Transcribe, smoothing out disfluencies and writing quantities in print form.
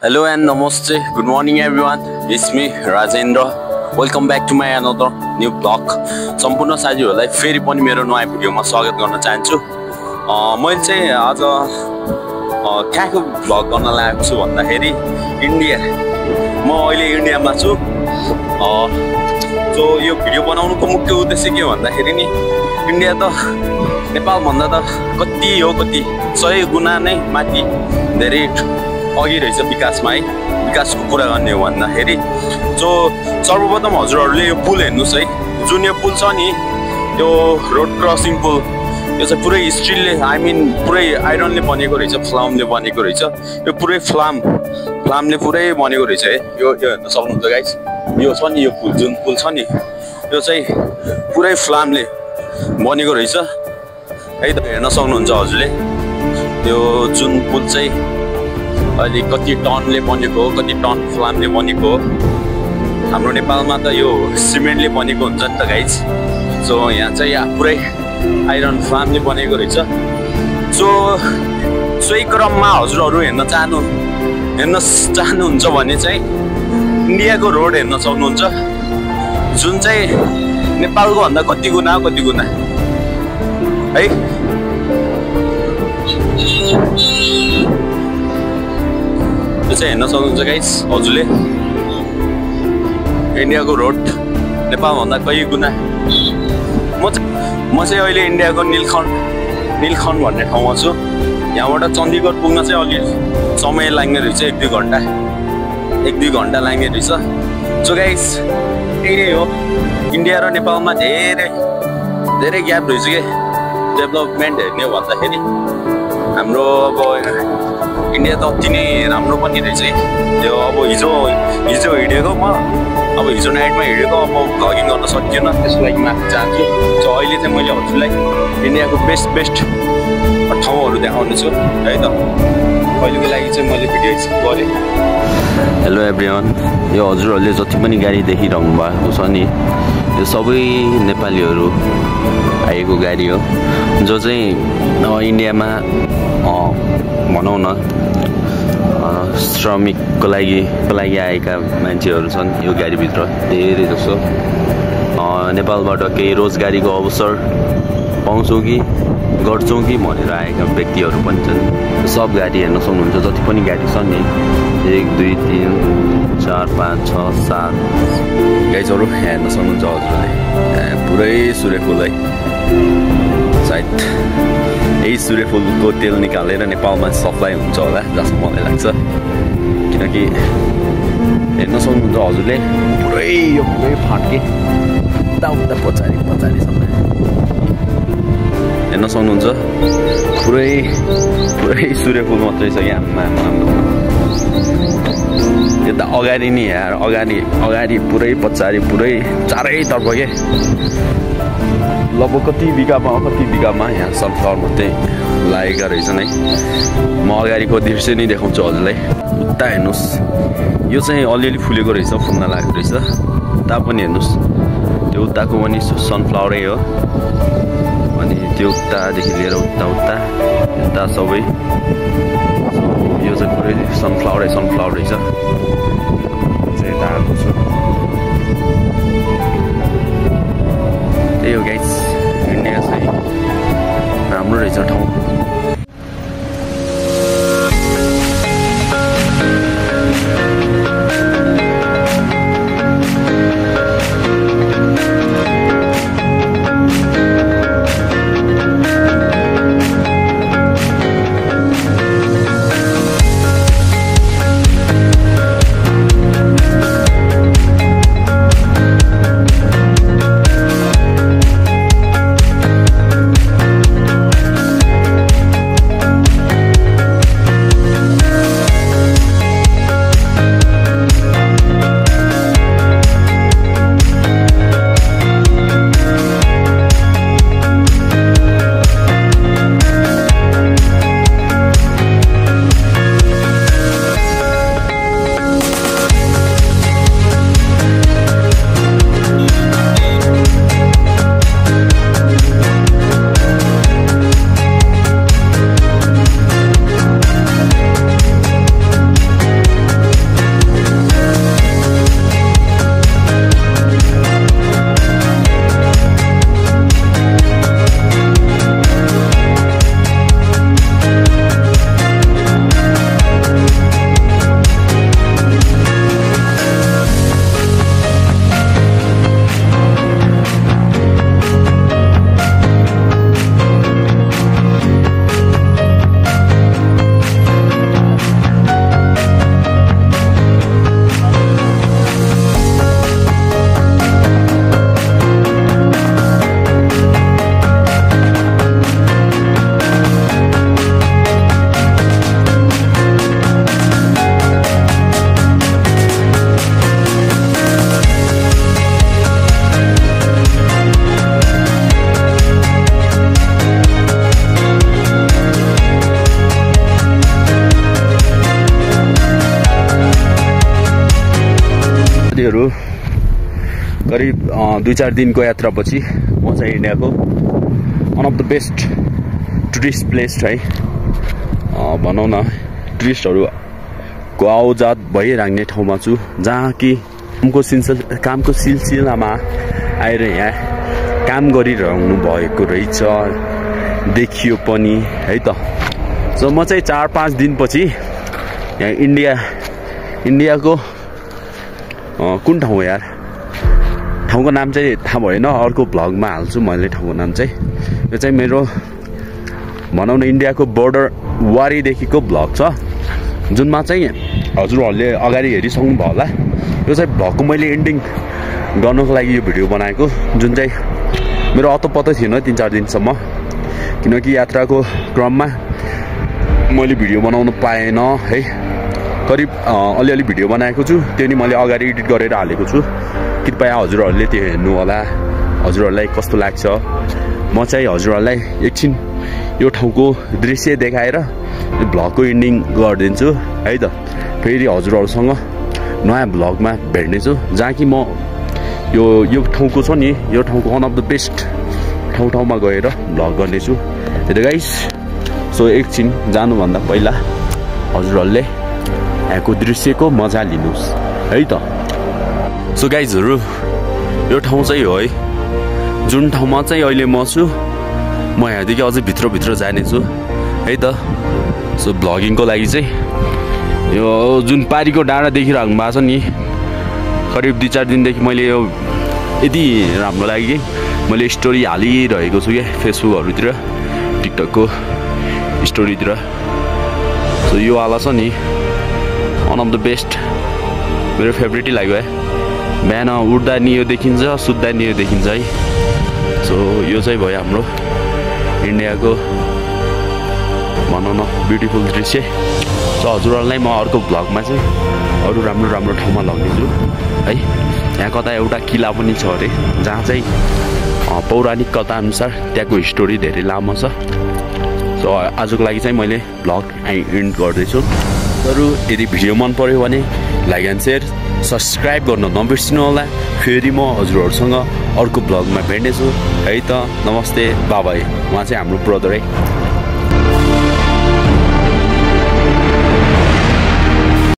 Hello and namaste. Good morning everyone. It's me Rajendra. Welcome back to my another new vlog. सम्पूर्ण साथीहरुलाई फेरि पनि मेरो नयाँ भिडियोमा स्वागत गर्न चाहन्छु। मैले चाहिँ आज कहाँको भ्लग गर्न लागेको छु भन्दाखेरि इन्डिया। म अहिले इन्डियामा छु। जो यो भिडियो बनाउनुको मुख्य उद्देश्य के भन्दाखेरि नि इन्डिया त नेपाल भन्दा त कति 100 गुना नै माथि धेरै अघि रहेछ विकासमा है। विकासको कुरा गर्ने हो भन्दाखेरि जो सर्वप्रथम हजुरहरूले यो पुल हेर्नुस् है। जुन यो पुल छ नि यो रोड क्रसिङ पुल यो चाहिँ पुरै स्टिलले पुरै आइरनले बनेको रहेछ, फ्लामले बनेको रहेछ। यो पुरै फ्लामले पुरै बनेको रहेछ है। यो हेर्न सक्नुहुन्छ गाइस। यो छ नि यो पुल जुन पुल छ नि यो चाहिँ पुरै फ्लामले बनेको रहेछ है त। हेर्न सक्नुहुन्छ हजुरले यो जुन पुल चाहिँ अहिले कति टनले बनेको हो, कति टन फ्लामले बनेको हो। हाम्रो नेपालमा त यो सिमेन्टले बनेको हुन्छ नि त गाइस। सो यहाँ चाहिँ पुरै आइरन फ्लामले बनेको रहेछ। सो सोही क्रममा हजुरहरू हेर्न चाहनुहुन्छ भने चाहिँ इन्डियाको रोड हेर्न सक्नुहुन्छ जुन चाहिँ नेपालको भन्दा कति गुना है। यो चाहिँ हेर्न सक्नुहुन्छ गाइस हजुरले इन्डियाको रोड नेपाल भन्दा कति गुना। म चाहिँ अहिले इन्डियाको नीलखण्ड भन्ने ठाउँमा छु। यहाँबाट चण्डीगढ पुग्न चाहिँ अलि समय लाग्ने रहेछ, 1-2 घन्टा लाग्ने रहेछ। सो गाइस यही नै हो। इन्डिया र नेपालमा धेरै ग्याप रहेछ के डेभलपमेन्ट हेर्ने हो भन्दाखेरि। हाम्रो अब इन्डिया त अति नै राम्रो पनि रहेछ। त्यो अब हिजो हिँडेको अब हिजो नाइटमा हिँडेको अब भ्लगिङ गर्न सकिएन, त्यसको लागि माफी चाहन्छु। सो अहिले चाहिँ मैले हजुरलाई इन्डियाको बेस्ट ठाउँहरू देखाउने छु है त। अहिलेको लागि चाहिँ मैले भिडियो स्किप गरेँ। हेलो एभ्रिवान, यो हजुरहरूले जति पनि गाडी देखिरहनु भएको छ नि यो सबै नेपालीहरू आएको गाडी हो। जो चाहिँ इन्डियामा भनौँ न श्रमिकको लागि आएका मान्छेहरू छन् यो गाडीभित्र धेरै जसो। नेपालबाट केही रोजगारीको अवसर पाउँछौँ कि गर्छौँ कि भनेर आएका व्यक्तिहरू पनि छन्। सब गाडी हेर्न सक्नुहुन्छ जति पनि गाडी छ नि 1 2 3 4 5 6 7 गाडीहरू हेर्न सक्नुहुन्छ हजुरले। पुरै सूर्यफुल है। सायद यही सूर्यफुलको तेल निकालेर नेपालमा सप्लाई हुन्छ होला जस्तो मलाई लाग्छ। किनकि हेर्न सक्नुहुन्छ हजुरले पुरै फाट्के उता पछाडि हेर्न सक्नुहुन्छ पुरै सूर्यफुल मात्रै छ कि आम्मा। यता अगाडि नि यार अगाडि पुरै पछाडि पुरै चारैतर्फ के लगभग कति बिघामा यहाँ सनफ्लावर मात्रै लागेका रहेछन् है। म अगाडिको दृश्य नै देखाउँछु हजुरलाई। उता हेर्नुहोस् यो चाहिँ अलिअलि फुलेको रहेछ, फुल्न लागेको रहेछ। उता पनि हेर्नुहोस् त्यो उताको पनि सनफ्लावरै हो। अनि त्यो उतादेखि लिएर उता सबै यो चाहिँ पुरै सनफ्लावरै रहेछ। चाहिँ यता आएको छु त्यही हो गाइस। इन्डिया चाहिँ राम्रो रहेछ ठाउँ। साथीहरू करिब 2-4 दिनको यात्रापछि म चाहिँ इन्डियाको one of the best tourist place है भनौँ न टुरिस्टहरूको आउजात भइराख्ने ठाउँमा छु जहाँ कि कामको सिलसिलामा आएर यहाँ काम गरिरहनु भएको रहेछ देखियो पनि है त। सो म चाहिँ 4-5 दिनपछि यहाँ इन्डियाको कुन ठाउँ यार ठाउँको नाम चाहिँ थाहा भएन, अर्को भ्लगमा हाल्छु मैले ठाउँको नाम चाहिँ। यो चाहिँ मेरो भनौँ न इन्डियाको बोर्डर वारीदेखिको भ्लग छ जुनमा चाहिँ हजुरहरूले अगाडि हेरिसक्नुभयो होला। यो चाहिँ भ्लगको मैले एन्डिङ गर्नको लागि यो भिडियो बनाएको जुन चाहिँ मेरो अत्तो थिएन 3-4 दिनसम्म, किनकि यात्राको क्रममा मैले भिडियो बनाउन पाएन है। करिब अलिअलि भिडियो बनाएको छु, त्यो नि मैले अगाडि एडिट गरेर हालेको छु। कृपया हजुरहरूले त्यो हेर्नु होला, हजुरहरूलाई कस्तो लाग्छ। म चाहिँ हजुरहरूलाई एकछिन यो ठाउँको दृश्य देखाएर भ्लगको एन्डिङ गरिदिन्छु है त। फेरि हजुरहरूसँग नयाँ भ्लगमा भेट्नेछु जहाँ कि म यो ठाउँको छ नि, यो ठाउँको वान अफ द बेस्ट ठाउँमा गएर भ्लग गर्नेछु। त्यही गाइस, सो एकछिन जानुभन्दा पहिला हजुरहरूले यहाँको दृश्यको मजा लिनुहोस् है त। सो गाइजहरू, यो ठाउँ चाहिँ हो है जुन ठाउँमा चाहिँ अहिले म छु। म यहाँदेखि अझै भित्र जानेछु है त। सो भ्लगिङको लागि चाहिँ यो जुन पारीको डाँडा देखिरहनु भएको छ नि, करिब 2-4 दिनदेखि मैले यो यति राम्रो लाग्यो कि मैले स्टोरी हालिरहेको छु क्या फेसबुकहरूतिर, टिकटकको स्टोरीतिर। सो यो वाला छ नि वान अफ द बेस्ट, मेरो फेभरेटै लाग्यो है। बिहान उठ्दा नि यो देखिन्छ, सुत्दा नि यो देखिन्छ है। सो यो चाहिँ भयो हाम्रो इन्डियाको भनौँ न ब्युटिफुल दृश्य। सो हजुरहरूलाई म अर्को भ्लगमा चाहिँ अरू राम्रो ठाउँमा लगिदिन्छु है। यहाँ कता एउटा किला पनि छ अरे जहाँ चाहिँ पौराणिक कथा अनुसार त्यहाँको हिस्टोरी धेरै लामो छ। सो आजको लागि चाहिँ मैले भ्लग एन्ड गर्दैछु। अरू यदि भिडियो मन पर्यो भने लाइक एन्ड सेयर सब्सक्राइब गर्न नबिर्सिनु होला। फेरि म हजुरहरूसँग अर्को भ्लगमा भेट्नेछु है त। नमस्ते, बाबाई। उहाँ चाहिँ हाम्रो ब्रदर है।